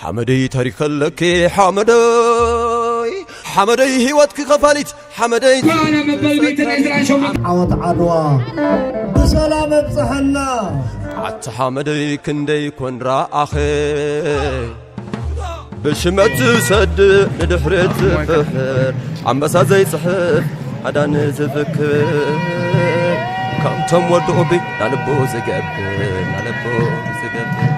ሓመደይ ታሪኽ ኣለኪ ሓመደይ ሓመደይ ህይወትኪ ከፋሊት ሓመደይ ጓና መበል ቤትን ዕስራን ሸሞንተ ዓወት ዓድዋ ብሰላም ኣብጽሐና። ኣቲ ሓመደይ ክንደይ ኮን ረኣኸ ብሽመት ዝሰድእ ንድሕሪት ዝፍሕር ኣንበሳ ዘይጽሕፍ ኣዳን ዝፍክር ከምቶም ወዲ ኦቢ ናልቦ ዝገብር ናልቦ ዝገብር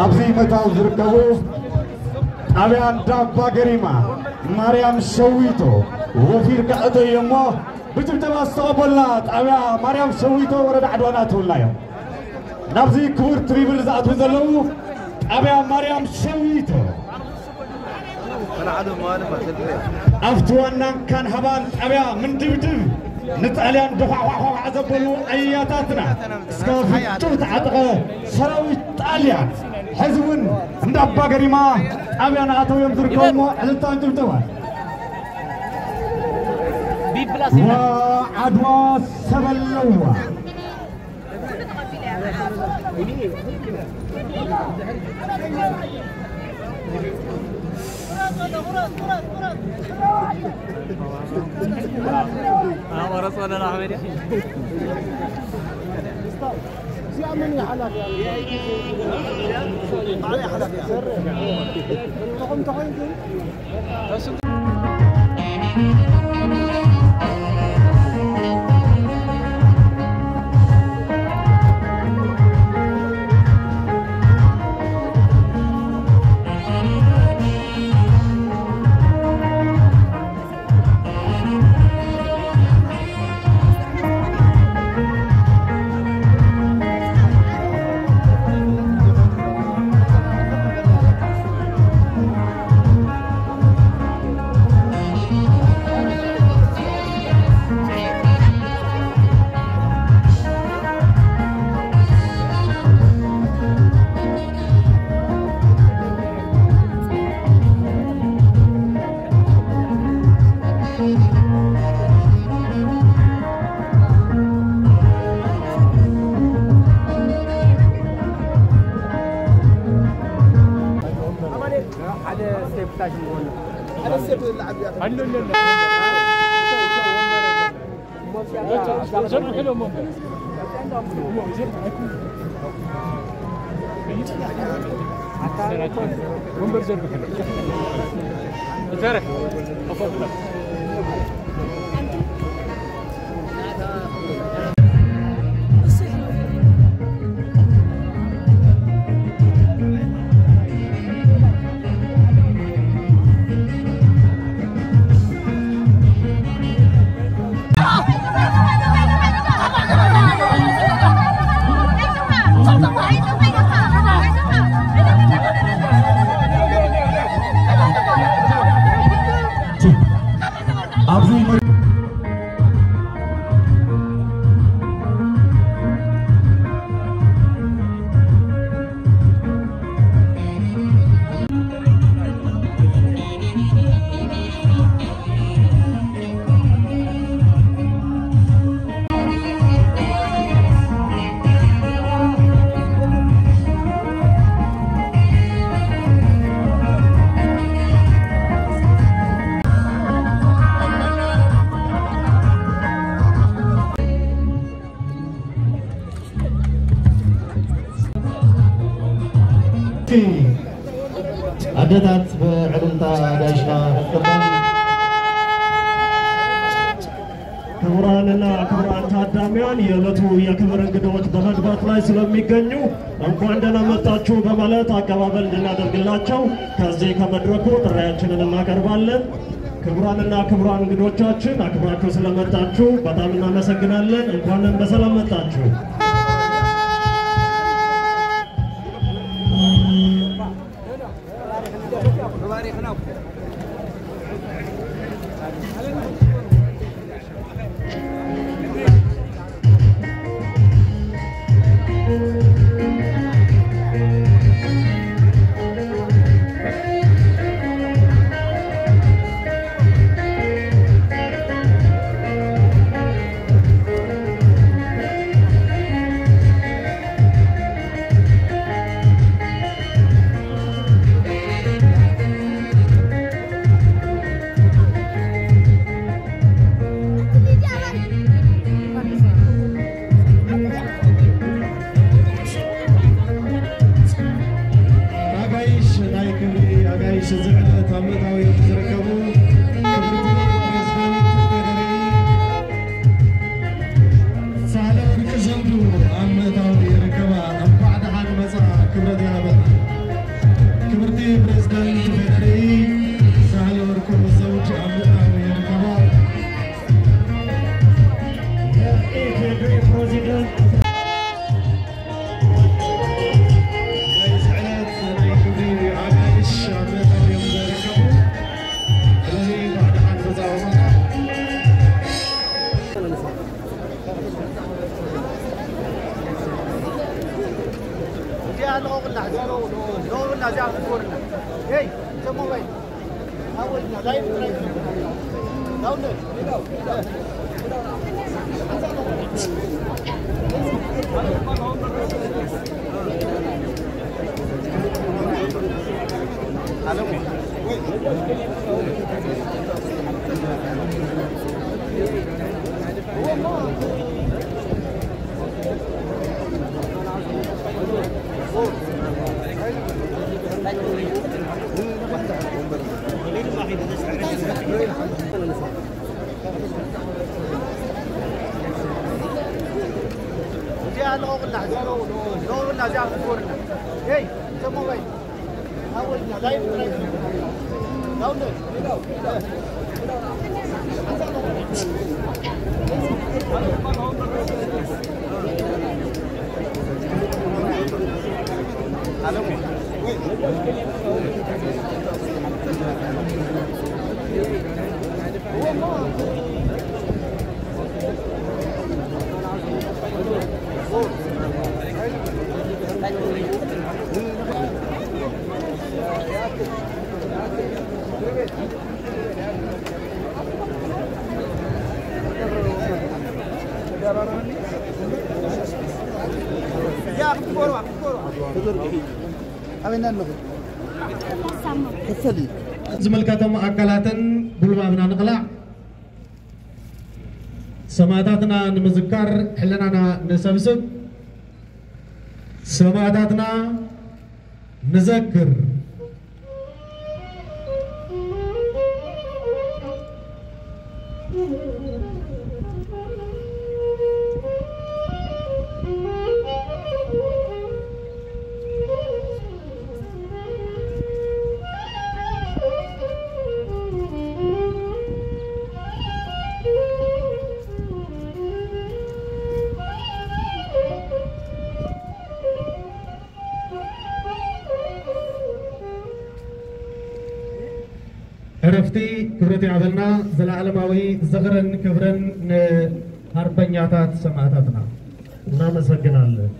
ኣብዚ መታው ዝርከቡ ጣብያ እንዳባ ገሪማ ማርያም ሸዊቶ ወፊርካ እቶ እሞ ብጭብጨባ ዝተቐበልና ጣብያ ማርያም ሸዊቶ ወረዳ ዓድዋ ናተውልና እዮም። ናብዚ ክቡር ትሪብል ዝኣትዉ ዘለዉ ጣብያ ማርያም ሸዊቶ ኣብቲ ዋናን ካንሃባን ጣብያ ምንድብድብ ንጣልያን ደዃዕኳዕኳዕ ዘበሉ ኣያታትና እስከ ፍጡር ተዓጠቐ ሰራዊት ጣልያን ሕዚ እውን እንዳ ኣባ ገሪማ ጣብያ ንኣተው እዮም ዝርከቡ እሞ ዕልልታን ጭብጨባን። ዋ ዓድዋ ሰበለዋ። ኣብዚ ኣደታት ብዕልልታ ኣጋይሽና ክብራንና ክቡራን ታዳሚያን፣ የዕለቱ የክብር እንግዶች በመግባት ላይ ስለሚገኙ እንኳን ደህና መጣችሁ በማለት አቀባበል እንድናደርግላቸው ከዚህ ከመድረኩ ጥሪያችንን እናቀርባለን። ክቡራንና ክቡራን እንግዶቻችን አክብራችሁ ስለመጣችሁ በጣም እናመሰግናለን። እንኳንም በሰላም መጣችሁ። እዚኣ ኣለቑቕላ፣ እዚኣ ኣለቑቕላ፣ እዚኣ ክትወርዳ። ሄይ፣ እቶም ሞባይል። ዝምልከቶም ኣካላትን ጉልባብና ንቕላዕ። ሰማእታትና ንምዝካር ሕልናና ንሰብስብ። ሰማእታትና ንዘክር። ዕረፍቲ ክብረት ይሃበልና። ዘለዓለማዊ ዝኽርን ክብርን ንሃርበኛታት ሰማእታትና። እናመሰግናለን።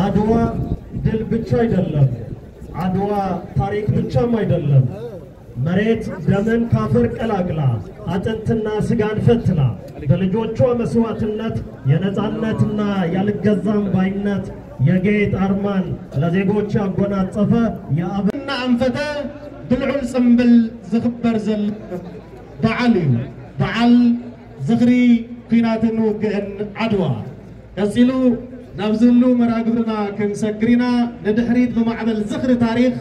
ዓድዋ ድል ብቻ አይደለም። ዓድዋ ታሪክ ብቻም አይደለም። መሬት ደምን ካፈር ቀላቅላ አጥንትና ስጋን ፈትና በልጆቿ መስዋዕትነት የነጻነትና ያልገዛም ባይነት የጌጥ አርማን ለዜጎች ያጎናጸፈ የአብና አንፈተ ብልዑል ጽምብል ዝኽበር ዘሎ በዓል እዩ። በዓል ዝኽሪ ኲናትን ውግእን ዓድዋ። ቀጺሉ ናብ ዝህሉ መርሃ ግብርና ክንሰግር ኢና። ንድሕሪት ብማዕበል ዝኽሪ ታሪኽ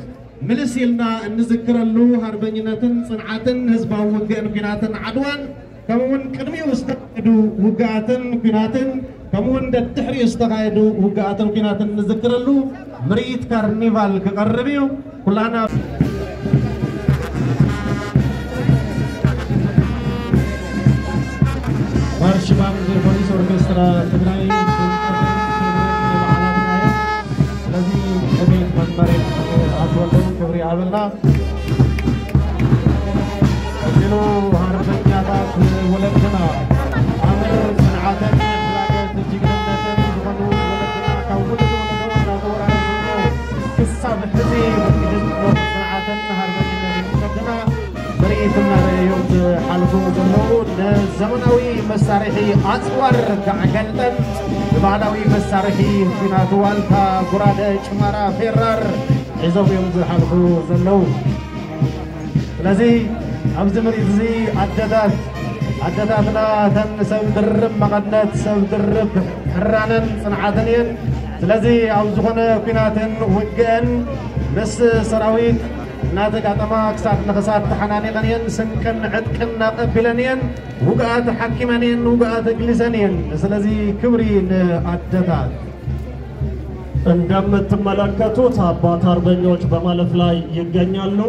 ምልስ ኢልና እንዝክረሉ ሃርበኝነትን ጽንዓትን ህዝባዊ ውግእን ኲናትን ዓድዋን ከምኡውን ቅድሚኡ ዝተኻየዱ ውግኣትን ኲናትን ከምኡውን ደድሕሪኡ ዝተኻየዱ ውግኣትን ኲናትን እንዝክረሉ ምርኢት ካርኒቫል ክቐርብ እዩ። ኩላና ማርሽ ባንድ ፖሊስ ኦርኬስትራ ትግራይ ድምቀትን ክብርን የበዓላትና እያ። ስለዚ ዕቤት መመሬት ኣትወልደን ክብሪ ኣበልና። ቀጺሉ ሃርበኛታት ወለድና ኣምር ጽንዓትን ፍላገት ጅግንነትን ዝኾኑ ወለድና ካብ ውሉድ ወለዶ እናተወራረሱ ክሳብ ሕዚ ወጊድን ጽንዓትን ሃርበኝነትን ወለድና ምርኢት እናረኣዮም ዝሓልፉ ዘለዉ ንዘመናዊ መሳርሒ ኣጽዋር ከዓ ገልጠም ብባህላዊ መሳርሒ ኲናት ዋልታ፣ ጎራደ፣ ጭማራ፣ ፌራር ሒዞም እዮም ዝሓልፉ ዘለዉ። ስለዚ ኣብዚ ምርኢት እዚ ኣደታት ኣደታትና እተን ሰብ ድርብ መቐነት ሰብ ድርብ ሕራነን ጽንዓትን እየን። ስለዚ ኣብ ዝኾነ ኲናትን ውግእን ምስ ሰራዊት እናተጋጠማ ክሳድ ንኽሳድ ተሓናኒቐን እየን። ስንቅን ዕጥቅን ኣቐቢለን እየን። ውግኣት ሓኪመን እየን፣ ውግኣት ኣግሊሰን እየን። ስለዚ ክብሪ ንኣደታት። እንደምትመለከቱት አባት አርበኞች በማለፍ ላይ ይገኛሉ።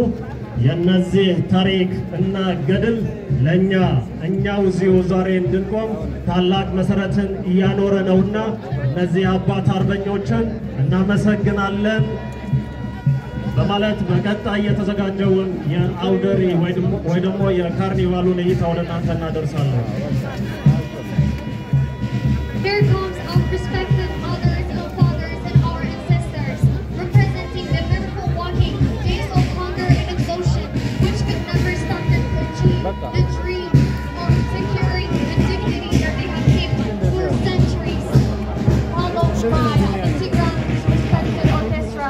የእነዚህ ታሪክ እና ገድል ለእኛ እኛው እዚሁ ዛሬ እንድንቆም ታላቅ መሰረትን እያኖረ ነውና እነዚህ አባት አርበኞችን እናመሰግናለን። በማለት በቀጣይ የተዘጋጀውን የአውደ ርዕይ ወይ ደግሞ- ወይ ደግሞ የካርኒቫሉን እይታ ወደ እናንተ እናደርሳለን። Here comes our respected mothers and fathers and our ancestors, representing the miracle walking, days of hunger and exhaustion, which could never stop them to achieve the dream of securing the dignity that they have kept for centuries, followed by the Tigranes' respected orchestra.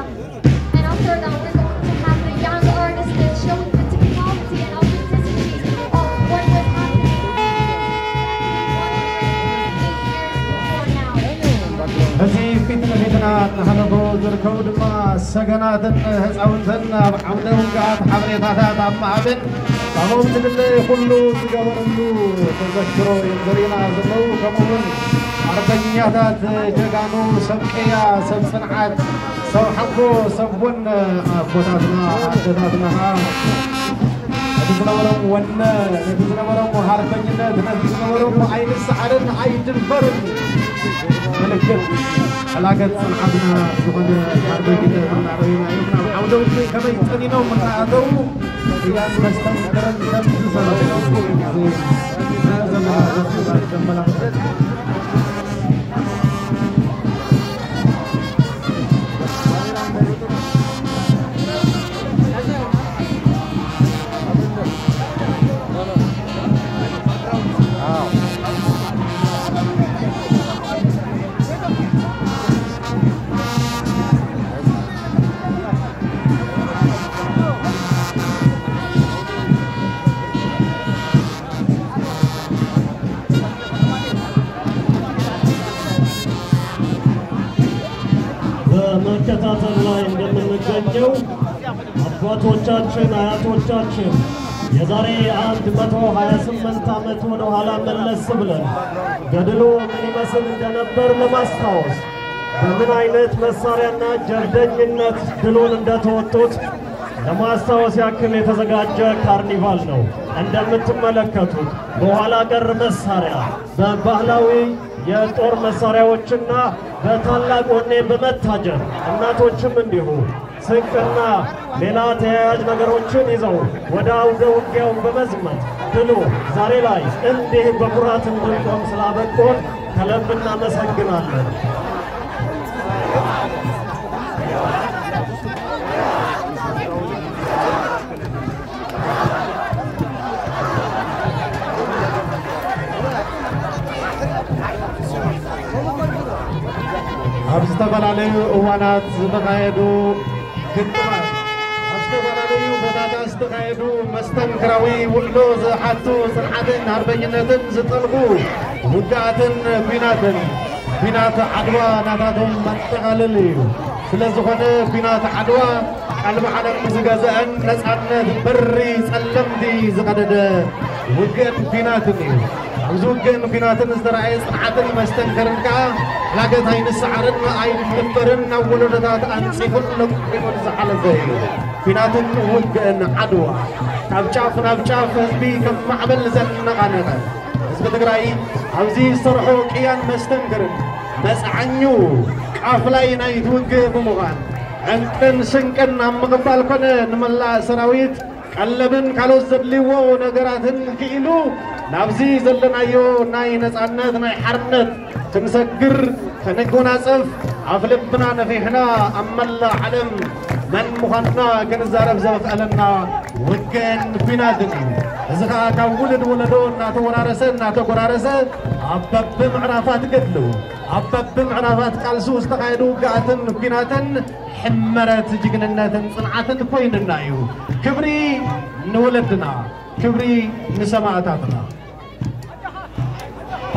And after that, we're going to have the young artists that showing the technicality and authenticity of what was happening one hundred eight years before now. እዚ ፊት ንፊትና እናሓለፉ ዝርከቡ ድማ ሰገናትን ህፃውንትን ኣብ ዓውደ ውግኣት ሓበሬታታት ኣብ ምሃብን ካብኦም ዝድለ ኩሉ ዝገበረሉ ተዘክሮ እዮም ዘርእዩና ዘለዉ። ከምኡውን ኣርበኛታት ጀጋኑ ሰብ ቅያ ሰብ ፅንዓት ሰብ ሓጎ ሰብ ወነ ኣቦታትና ኣደታትና ከዓ ነቲ ዝነበሮም ወነ ነቲ ዝነበሮም ሃርበኝነት ነቲ ዝነበሮም ኣይንሰዓርን ኣይድንበርን ምልክት ዕላገት ፅንዓትና ዝኾነ ሃርበኝነት እናረዩና እዮም ናብ ዓውደ ውግእ ከመይ ጠኒኖም እናኣተዉ እያን መስተንክርን ከም ዝሰረቱ ዘለና ዘመላኽት በመከታተል ላይ እንደምንገኘው አባቶቻችን አያቶቻችን የዛሬ አንድ መቶ ሃያ ስምንት ዓመት ወደ ኋላ መለስ ብለን ገድሉ ምን ይመስል እንደነበር ለማስታወስ በምን አይነት መሳሪያና ጀብደኝነት ድሉን እንደተወጡት ለማስታወስ ያክል የተዘጋጀ ካርኒቫል ነው። እንደምትመለከቱት በኋላ ቀር መሳሪያ በባህላዊ የጦር መሳሪያዎችና በታላቅ ወኔ በመታጀብ እናቶችም እንዲሁ ስንቅና ሌላ ተያያዥ ነገሮችን ይዘው ወደ አውደ ውጊያው በመዝመት ድሉ ዛሬ ላይ እንዲህ በኩራት እንድንቆም ስላበቁን ከልብ እናመሰግናለን። ኣብ ዝተፈላለዩ እዋናት ዝተኻየዱ ግጥማት ኣብ ዝተፈላለዩ ቦታታት ዝተኻየዱ መስተንክራዊ ውዕሎ ዝሓቱ ፅንዓትን ሃርበኝነትን ዝጠልቡ ውግኣትን ኲናትን ኲናት ዓድዋ ናታቶም መጠቓለሊ እዩ። ስለ ዝኾነ ኲናት ዓድዋ ቀልቢ ዓለም ዝገዘአን ነፃነት በሪ ፀለምቲ ዝቐደደ ውግእን ኲናትን እዩ። ኣብዚ ውግእን ኲናትን ዝተረኣየ ፅንዓትን መስተንክርን ከዓ ላገት ኣይንሰዓርን ኣይንድፈርን ናብ ወለዶታት ኣንፂፉን ለቂሙን ዝሓለፈ እዩ። ኲናትን ውግእን ዓድዋ ካብ ጫፍ ናብ ጫፍ ህዝቢ ከም ማዕበል ዘነቓነቐ ህዝቢ ትግራይ ኣብዚ ዝሰርሖ ቅያን መስተንክርን መፅዓኙ ቃፍላይ ናይቲ ውግእ ብምዃን ዕንቅን ስንቅን ኣብ ምቕባል ኮነ ንመላእ ሰራዊት ቀለብን ካልኦት ዘድልይዎ ነገራትን ክኢሉ ናብዚ ዘለናዮ ናይ ነፃነት ናይ ሓርነት ክንሰግር ክንጎናፀፍ ኣፍ ልብና ነፊሕና ኣብ መላእ ዓለም መን ምዃንና ክንዛረብ ዘኽኣለና ውግእን ኲናትን እዩ። እዚ ኸዓ ካብ ውሉድ ወለዶ እናተወራረሰ እናተጎራረሰ ኣብ በብምዕራፋት ገድሉ ኣብ በብምዕራፋት ቃልሱ ዝተኻየዱ ውግኣትን ኲናትን ሕመረት ጅግንነትን ፅንዓትን ኮይኑና እዩ። ክብሪ ንወለድና፣ ክብሪ ንሰማእታትና።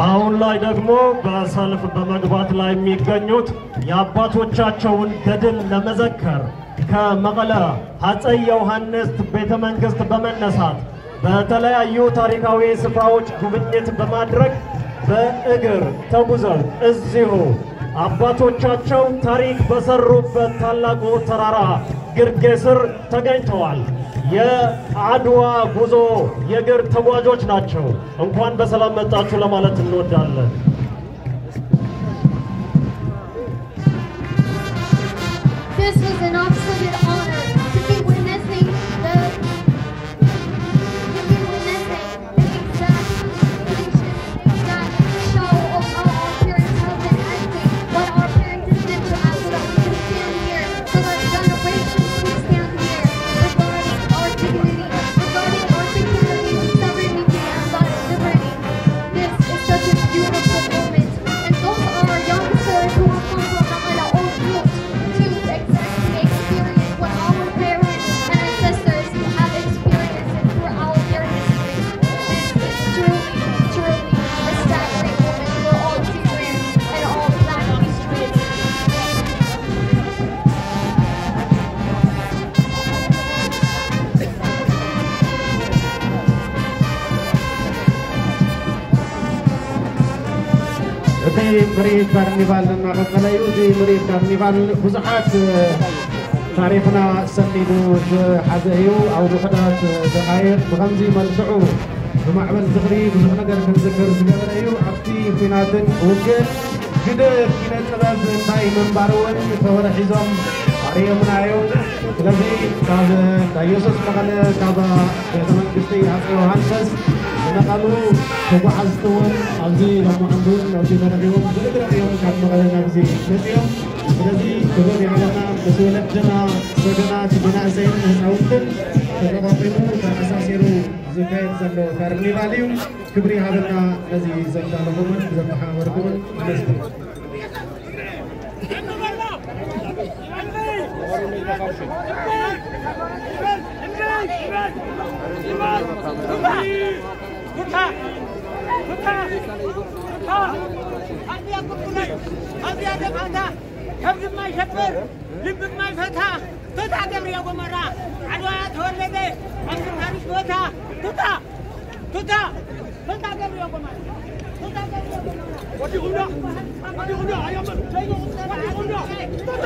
አሁን ላይ ደግሞ በሰልፍ በመግባት ላይ የሚገኙት የአባቶቻቸውን ገድል ለመዘከር ከመቐለ አፀይ ዮሐንስ ቤተ መንግስት በመነሳት በተለያዩ ታሪካዊ ስፍራዎች ጉብኝት በማድረግ በእግር ተጉዘው እዚሁ አባቶቻቸው ታሪክ በሰሩበት ታላቁ ተራራ ግርጌ ስር ተገኝተዋል። የአድዋ ጉዞ የእግር ተጓዦች ናቸው። እንኳን በሰላም መጣችሁ ለማለት እንወዳለን። This was an absolute honor. ምርኢት ካርኒቫል እናቐጸለ እዩ። እዚ ምርኢት ካርኒቫል ብዙሓት ታሪኽና ሰኒዱ ዝሓዘ እዩ። ኣብ ውሑዳት ደቓይቕ ብኸምዚ መልክዑ ብማዕበል ዝኽሪ ብዙሕ ነገር ክንዝክር ዝገበረ እዩ። ኣብቲ ኲናትን ውግእን ግደ ኪነ ጥበብ እንታይ ምንባሩ እውን ተወረ ሒዞም ኣርእዮምና እዮም። ስለዚ ካብ ናይ የሱስ መቐለ ካብ ቤተ መንግስቲ ኣፄ ዮሃንስ ንመቐሉ ተጓዓዝቲ እውን ኣብዚ ሎማዓንቲ እውን ኣብዚ መረኺቦም ብእግሪ እዮም ካብ መቐለ ናብዚ መፂኦም። ስለዚ ክብር ይሃበና ምስ ወለድና ሰገናት መናእሰይን ህፃውንትን ተጠቓቒሙ ተኣሳሲሩ ዝካየድ ዘሎ ካርኒቫል እዩ። ክብሪ ይሃበና ነዚ ዘዳለኹምን ዘተሓባበርኩምን ኣመስግን። ከብዚ ማይ ሸፍር ልቢ ማይ ፈታ ቶታ ገብርዮ ጎመራ ዓድዋ ተወለደ ኣብዚ ታሪክ ቦታ ቶታ ቶታ ቶታ ገብርዮ ጎመራ ቶታ ገብርዮ ጎመራ ወዲኹምና ወዲኹምና ኣያመን ወዲኹምና ቶታ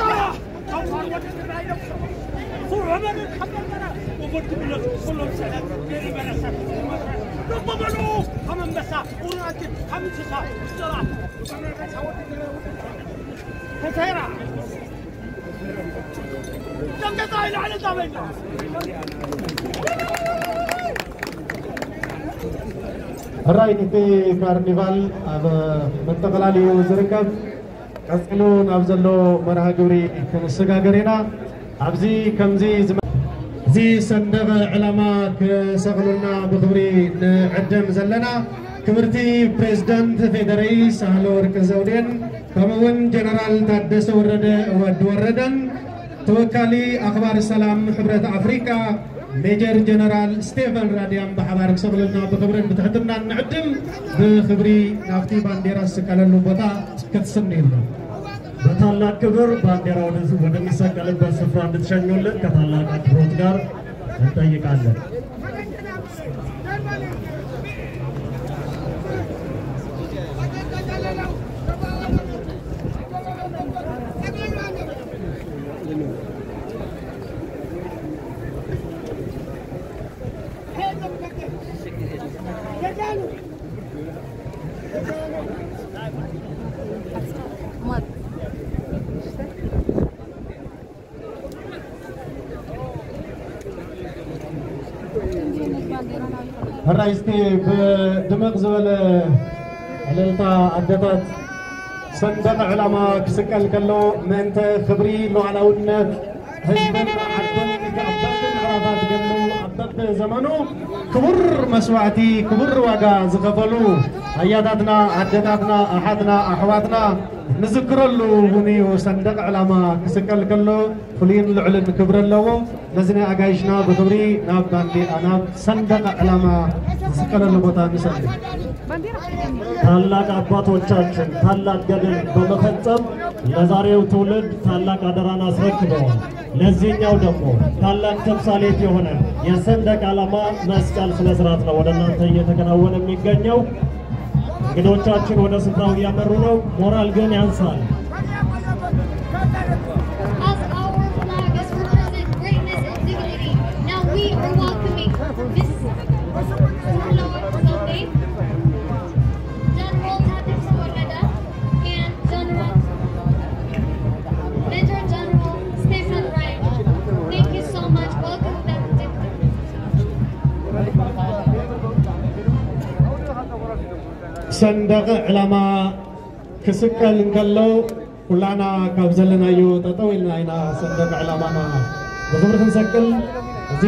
ሕራይ እቲ ካርኒቫል ኣብ ምጥቕላል እዩ ዝርከብ። ቀጺሉ ናብ ዘሎ መርሃ ግብሪ ክንሰጋገር ኢና። ኣብዚ ከምዚ ዝመ- እዚ ሰንደቕ ዕላማ ክሰቕሉልና ብኽብሪ ንዕድም ዘለና ክብርቲ ፕሬዝዳንት ፌዴሪ ሳህለወርቅ ዘውዴን ከምኡውን ጀነራል ታደሰ ወረደ ወዲ ወረደን ተወካሊ ኣኽባር ሰላም ሕብረት ኣፍሪቃ ሜጀር ጀነራል ስቴፈን ራድያን ብሓባር ክሰቕሉልና ብኽብርን ብትሕትናን ንዕድም። ብኽብሪ ናብቲ ባንዴራ ዝስቀለሉ ቦታ ክትስንዩልና። በታላቅ ክብር ባንዲራ ወደ- ወደሚሰቀልበት ስፍራ እንድትሸኙልን ከታላቅ አክብሮት ጋር እንጠይቃለን። ሕራይ እስቲ ብድምቕ ዝበለ ዕልልታ ኣደታት ሰንደቕ ዕላማ ክስቀል ከሎ ምእንተ ክብሪ ሉዓላውነት ህዝብን ዓድን ኣብ በብምዕራፋት ገድሉ ኣብ በብዘመኑ ክቡር መስዋእቲ ክቡር ዋጋ ዝኸፈሉ ኣያታትና ኣደታትና ኣሓትና ኣሕዋትና ንዝክረሉ እውን እዩ። ሰንደቕ ዕላማ ክስቀል ከሎ ፍሉይን ልዑልን ክብሪ ኣለዎ። ነዚ ናይ ኣጋይሽና ብኽብሪ ናብ ባንዴ- ናብ ሰንደቕ ዕላማ ዝስቀለሉ ቦታ ንሰዱ። ታላቅ አባቶቻችን ታላቅ ገድል በመፈጸም ለዛሬው ትውልድ ታላቅ አደራን አስረክበዋል። ለዚህኛው ደግሞ ታላቅ ተምሳሌት የሆነ የሰንደቅ ዓላማ መስቀል ስነ ስርዓት ነው ወደ እናንተ እየተከናወነ የሚገኘው። እንግዶቻችን ወደ ስፍራው እያመሩ ነው። ሞራል ግን ያንሳል። As our flag is representing greatness and dignity, now we are welcoming Miss Sahlawek Zawde, General Tadesse Wareda, and General Major General Stephen Ryan. Thank you so much. Welcome back. ሰንደቕ ዕላማ ክስቀል እንከሎ ኩላና ካብ ዘለናዮ ጠጠው ኢልና ኢና ሰንደቕ ዕላማና ብኽብሪ ክንሰቅል። እዚ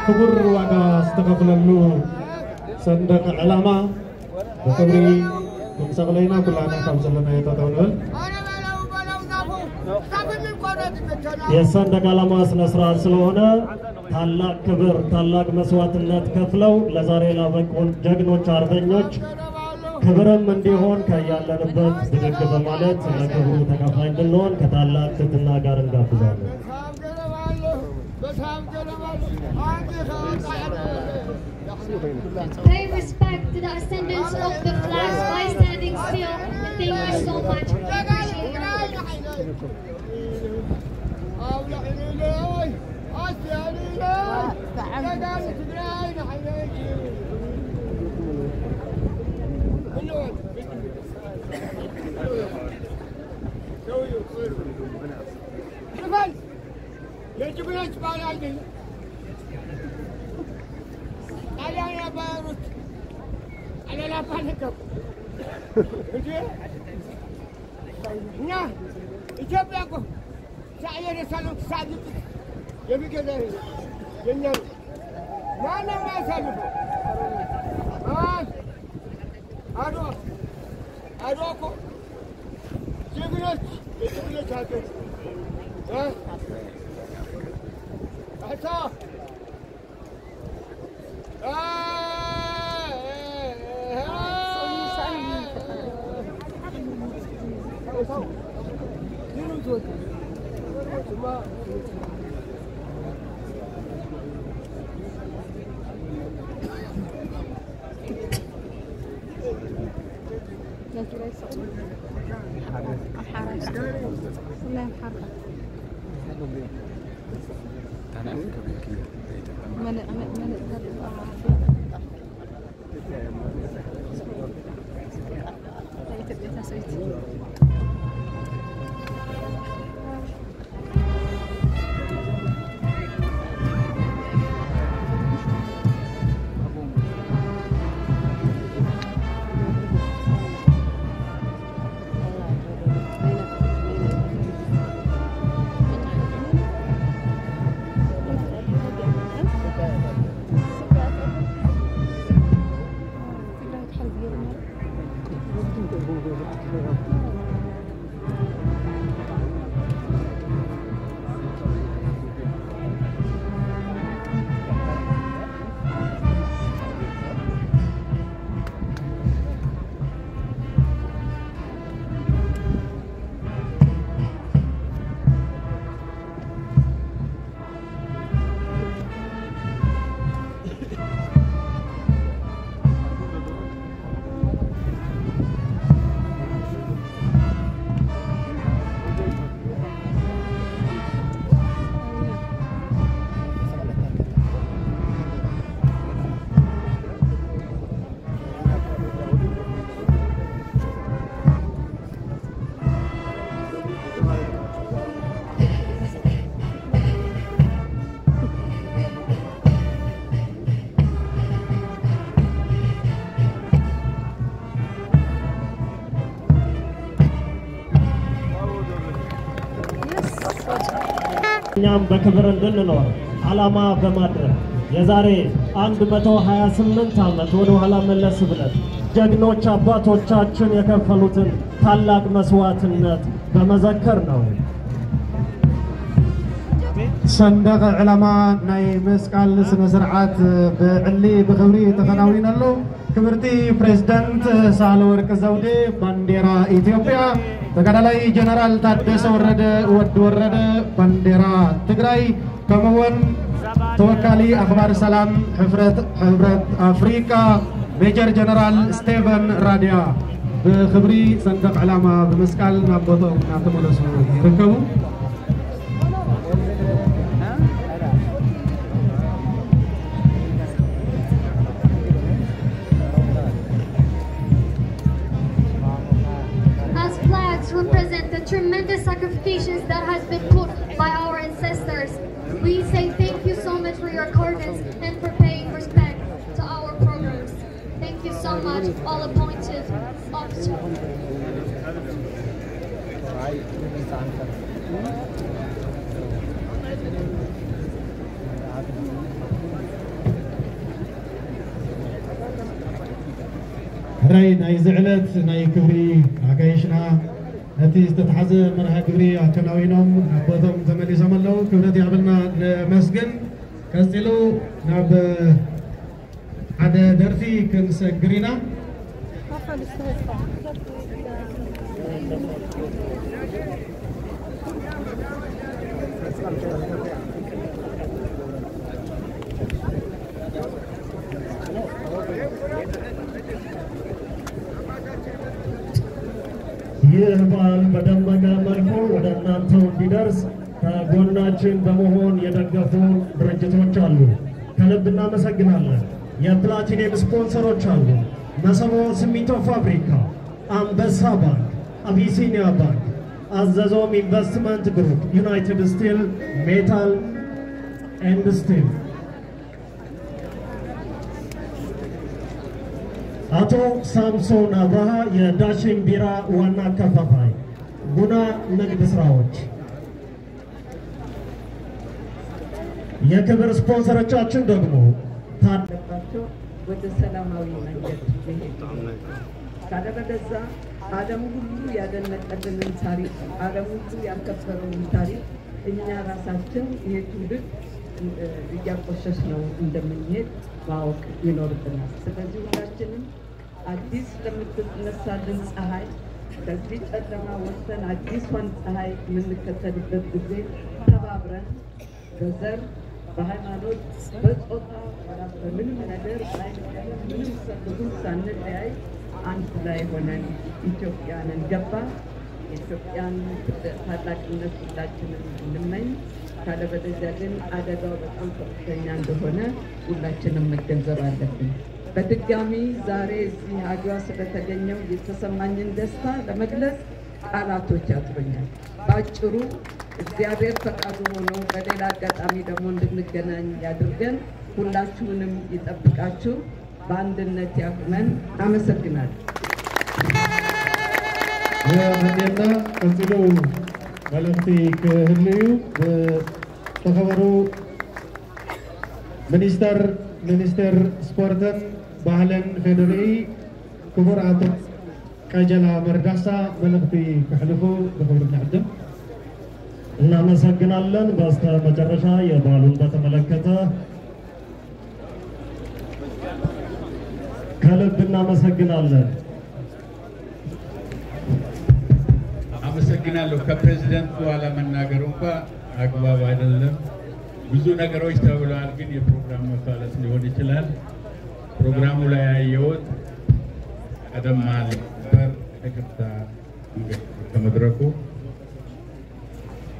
ክቡር ዋጋ ዝተኸፍለሉ ሰንደቕ ዕላማ ብኽብሪ ክንሰቕሎ ኢና። ኩላና ካብ ዘለናዮ ጠጠው ንበል። የሰንደቅ ዓላማ ስነ ስርዓት ስለሆነ ታላቅ ክብር፣ ታላቅ መስዋዕትነት ከፍለው ለዛሬ ላበቁን ጀግኖች አርበኞች ክብርም እንዲሆን ከያለንበት ብድግ በማለት ለክብሩ ተካፋይ እንድንሆን ከታላቅ ትህትና ጋር እንጋብዛለን። Pay respect to the ascendants of the flags by standing still. Thank you so much. የጅግኖች ባህል አይደለም። ጣሊያን ያባረሩት አለላባ ነገር እንጂ እኛ ኢትዮጵያ እኮ ሳየር የሳለው ሳጅት የሚገዛ የኛ ነው። ማነው የሚያሳልፈው? ማን? አድዋ፣ አድዋ እኮ ጀግኖች፣ የጀግኖች ሀገር። እ? አሳ እኛም በክብር እንድንኖር ዓላማ በማድረግ የዛሬ አንድ መቶ ሃያ ስምንት ዓመት ወደ ኋላ መለስ ብለን ጀግኖች አባቶቻችን የከፈሉትን ታላቅ መስዋዕትነት በመዘከር ነው። ሰንደቕ ዕላማ ናይ መስቃል ስነ ስርዓት ብዕሊ ብኽብሪ ተኸናዊኑ ኣሎ። ክብርቲ ፕሬዝዳንት ሳህለወርቅ ዘውዴ ባንዴራ ኢትዮጵያ፣ ተጋዳላይ ጀነራል ታደሰ ወረደ ወዲ ወረደ ባንዴራ ትግራይ፣ ከምኡውን ተወካሊ ኣኽባር ሰላም ሕፍረት ሕብረት ኣፍሪቃ ሜጀር ጀነራል ስቴቨን ራድያ ብኽብሪ ሰንደቕ ዕላማ ብምስቃል ናብ ቦታኦም እናተመለሱ ይርከቡ። As flags represent the tremendous sacrifices that has been put by our ancestors, we say thank you so much for your courage and for paying respect to our programs. Thank you so much, all appointed officers. ሕራይ ናይዚ ዕለት ናይ ክብሪ ኣጋይሽና ነቲ ዝተትሓዘ መርሃ ግብሪ ኣከናዊኖም ናብ ቦቶም ተመሊሶም ኣለዉ። ክብረት ይሃበልና፣ ነመስግን። ቀጺሉ ናብ ሓደ ደርፊ ክንሰግር ኢና። በደመቀ መልኩ ወደ እናንተው እንዲደርስ ከጎናችን በመሆን የደገፉ ድርጅቶች አሉ። ከልብ እናመሰግናለን። የፕላቲኒየም ስፖንሰሮች አሉ። መሰቦ ሲሚንቶ ፋብሪካ፣ አንበሳ ባንክ፣ አቢሲኒያ ባንክ፣ አዘዞም ኢንቨስትመንት ግሩፕ፣ ዩናይትድ ስቲል ሜታል ኤንድ ስቲል፣ አቶ ሳምሶን አብርሃ የዳሽን ቢራ ዋና አከፋፋይ፣ ጉና ንግድ ስራዎች። የክብር ስፖንሰሮቻችን ደግሞ ታድ- አለባቸው ወደ ሰላማዊ መንገድ መሄድ። ካለበለዛ ዓለም ሁሉ ያደነቀልንን ታሪክ፣ ዓለም ሁሉ ያከበረውን ታሪክ እኛ ራሳችን ይሄ ትውልድ እያቆሸሽ ነው እንደምንሄድ ማወቅ ይኖርብናል። ስለዚህ ሁላችንም አዲስ ለምትነሳልን ፀሐይ፣ ከዚህ ጨለማ ወጥተን አዲሷን ፀሐይ የምንከተልበት ጊዜ ተባብረን በዘር፣ በሃይማኖት፣ በጾታ፣ በምንም ነገር፣ በአይን ቀለም፣ ምንም ሰብዙ ሳንለያይ አንድ ላይ ሆነን ኢትዮጵያን እንገባ። የኢትዮጵያን ታላቅነት ሁላችንም እንመኝ። ካለበለዚያ ግን አደጋው በጣም ከፍተኛ እንደሆነ ሁላችንም መገንዘብ አለብን። በድጋሚ ዛሬ እዚህ አድዋ ስለተገኘው የተሰማኝን ደስታ ለመግለጽ ቃላቶች ያጥሩኛል። ባጭሩ እግዚአብሔር ፈቃዱ ሆኖ በሌላ አጋጣሚ ደግሞ እንድንገናኝ ያድርገን። ሁላችሁንም ይጠብቃችሁ፣ በአንድነት ያቁመን። አመሰግናለሁ። የመንዴላ ቀጽሎ መልእኽቲ ክህሉ እዩ። ዝተኸበሩ ሚኒስተር ሚኒስቴር ስፖርትን ባህልን ፌዴሪኢ ክቡር ኣቶ ቀጀላ መርዳሳ መልእኽቲ ክሕልፉ ብኽብሪ ንዕድም። እናመሰግናለን። በስተ መጨረሻ የባሉን በተመለከተ ከልብ እናመሰግናለን። አመሰግናለሁ። ከፕሬዚደንት በኋላ መናገሩ እንኳ አግባብ አይደለም። ብዙ ነገሮች ተብለዋል፣ ግን የፕሮግራም መፋለስ ሊሆን ይችላል። ፕሮግራሙ ላይ ያየሁት ቀደም አለ ነበር። ይቅርታ ከመድረኩ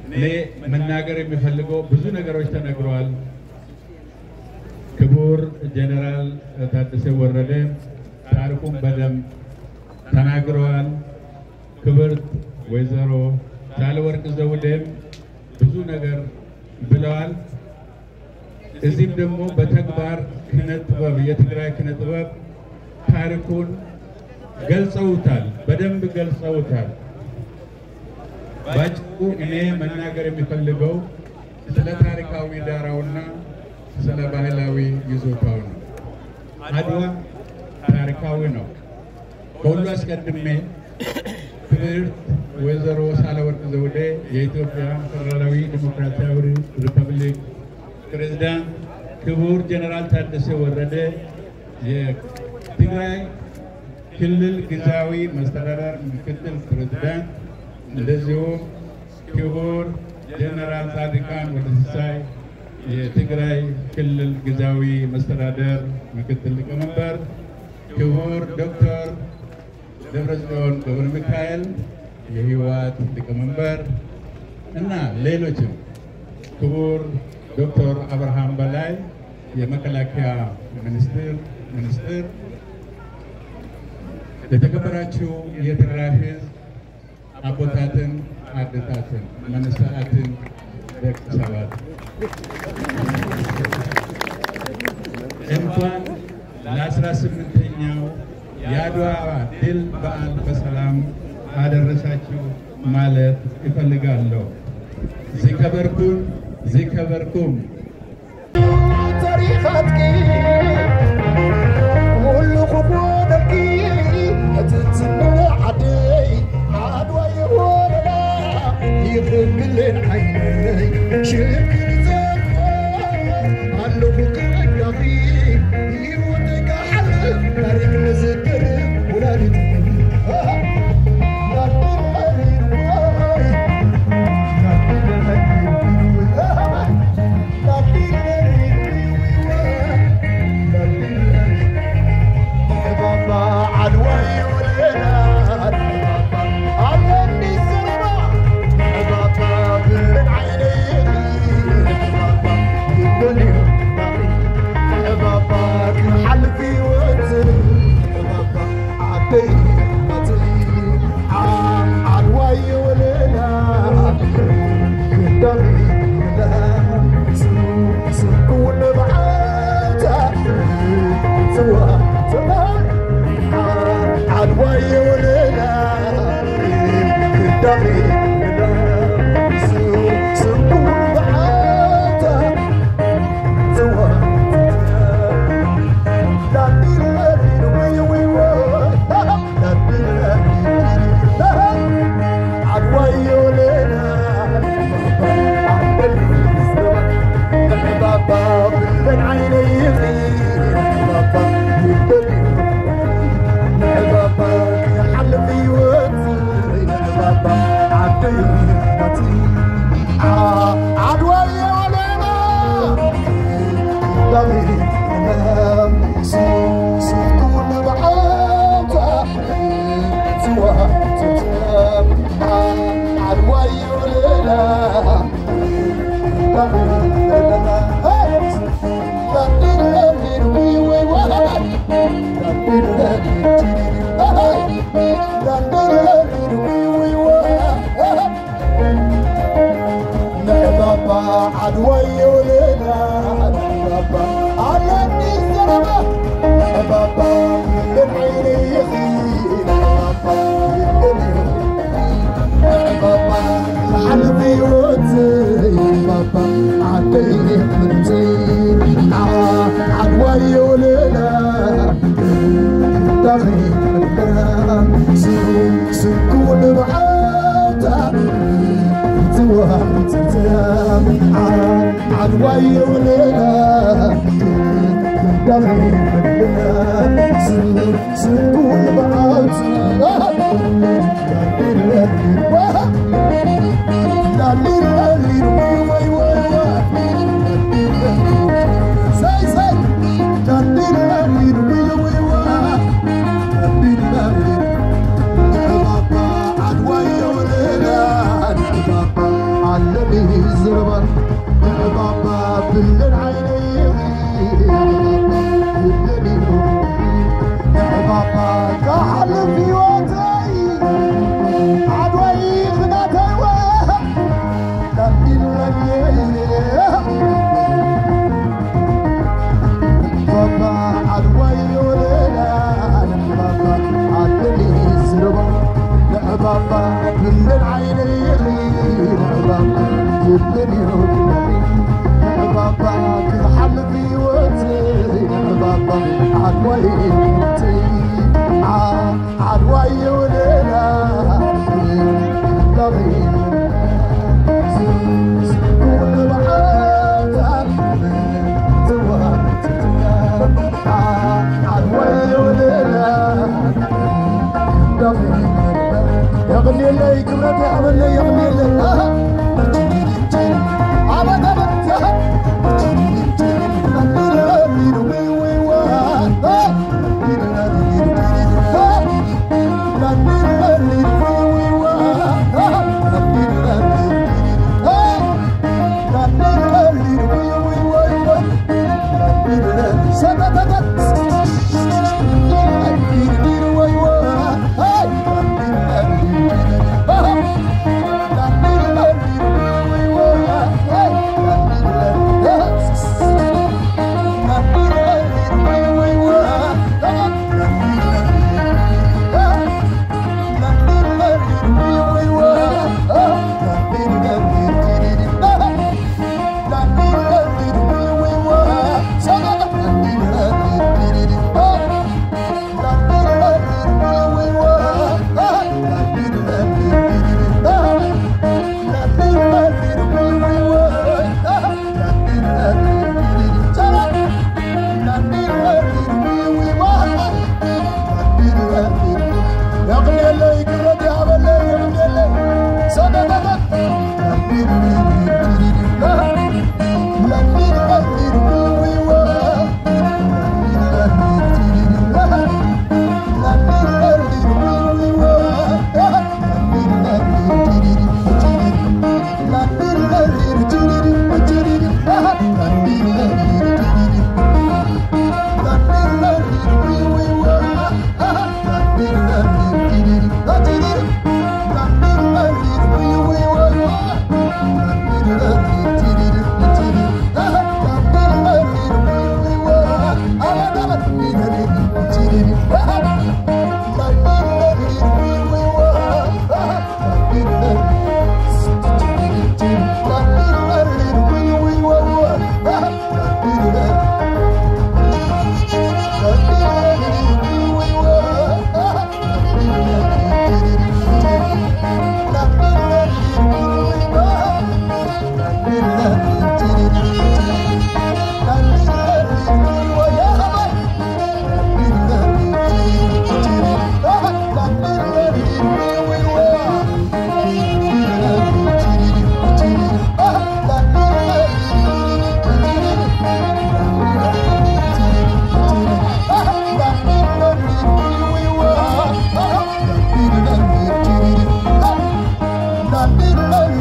እኔ መናገር የሚፈልገው ብዙ ነገሮች ተነግረዋል። ክቡር ጀነራል ታደሰ ወረደ ታሪኩን በደንብ ተናግረዋል። ክብርት ወይዘሮ ሳህለወርቅ ዘውዴም ብዙ ነገር ብለዋል። እዚህም ደግሞ በተግባር ኪነ ጥበብ የትግራይ ኪነ ጥበብ ታሪኩን ገልጸውታል፣ በደንብ ገልጸውታል። ባጭሩ እኔ መናገር የሚፈልገው ስለ ታሪካዊ ዳራውና ስለ ባህላዊ ይዞታው ነው። አድዋ ታሪካዊ ነው። ከሁሉ አስቀድሜ ክብርት ወይዘሮ ሳህለወርቅ ዘውዴ የኢትዮጵያ ፌዴራላዊ ዲሞክራሲያዊ ሪፐብሊክ ፕሬዝዳንት፣ ክቡር ጀነራል ታደሰ ወረደ የትግራይ ክልል ጊዜያዊ መስተዳደር ምክትል ፕሬዝዳንት፣ እንደዚሁም ክቡር ጀነራል ጻድቃን ወልደሲሳይ የትግራይ ክልል ጊዜያዊ መስተዳደር ምክትል ሊቀመንበር፣ ክቡር ዶክተር ደብረጽዮን ገብረ ሚካኤል የህወሓት ሊቀመንበር እና ሌሎችም፣ ክቡር ዶክተር አብርሃም በላይ የመከላከያ ሚኒስትር ሚኒስትር፣ የተከበራችሁ የትግራይ ህዝብ ኣቦታትን ኣደታትን መንሰኣትን ደቂ ሰባት እንኳን ለአስራ ስምንተኛው የአድዋ ድል በዓል በሰላም አደረሳችሁ ማለት እፈልጋለሁ። ዝከበርኩን ዝከበርኩም ታሪኻትኪ ኩሉ ክጎደልኪ እቲ ጽምዋ ዓደይ ዓድዋ ይወለላ ይኽብልን ዓይነይ ሽክር ዘርፎ ኣለኹ ክረዳኺ ይወደጋ ሓልፍ ታሪኽ ንዝክር ወላዲት ንባባ ዓድዋ የውለዳ፣ ንባባ ኣለኒ ዘረባ፣ ንባባ ይብለኒ ኢኺ፣ ንባባ ይብለኒ ኢኺ፣ ንባባ ዝሓልፍ ህይወት፣ ንባባ ዓደይ ክብርቲ፣ ዓድዋ የውለዳ። ስንኩ ንብዓውታ ዝወሃብ ዓድዋ የውለዳ። ስንኩ ንብዓውታ የቕኔለይ ክብረት የቕኔለይ የቕኔለይ። ኣሃ። ኣበት ኣበት። Thank you.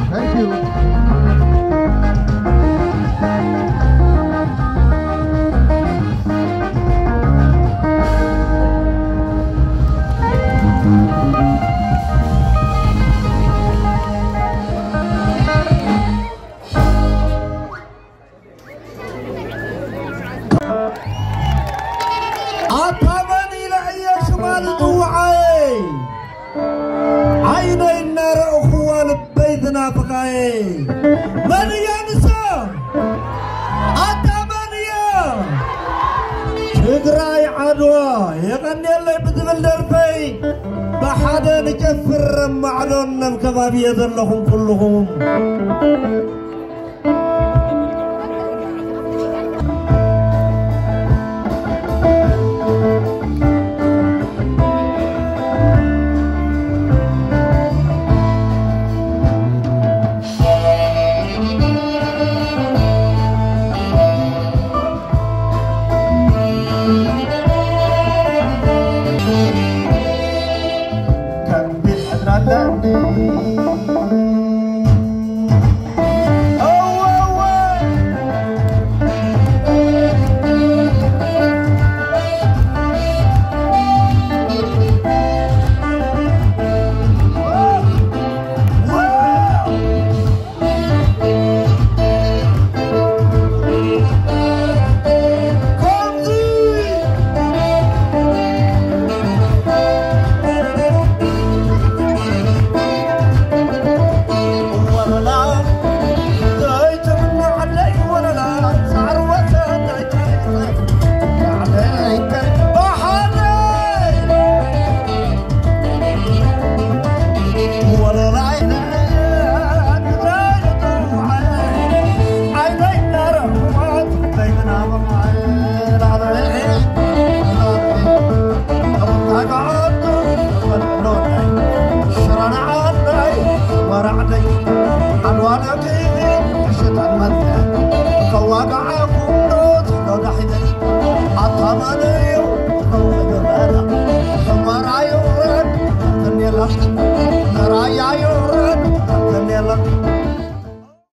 Thank you. ኣታ መን ኢለ እየ ሽማ ዝጽውዓየ? ዓይነይ እናረእኽዋ ልበይ ዝናፍቓየ። መን እያ ንሳ? ኣታ መን እያ? ትግራይ ዓድዋ የቐንየለይ ብዝብል ደርፈይ ብሓደ ንጨፍር። ኣብ ማዕዶን ኣብ ከባቢ እየ ዘለኹም ኩልኹም።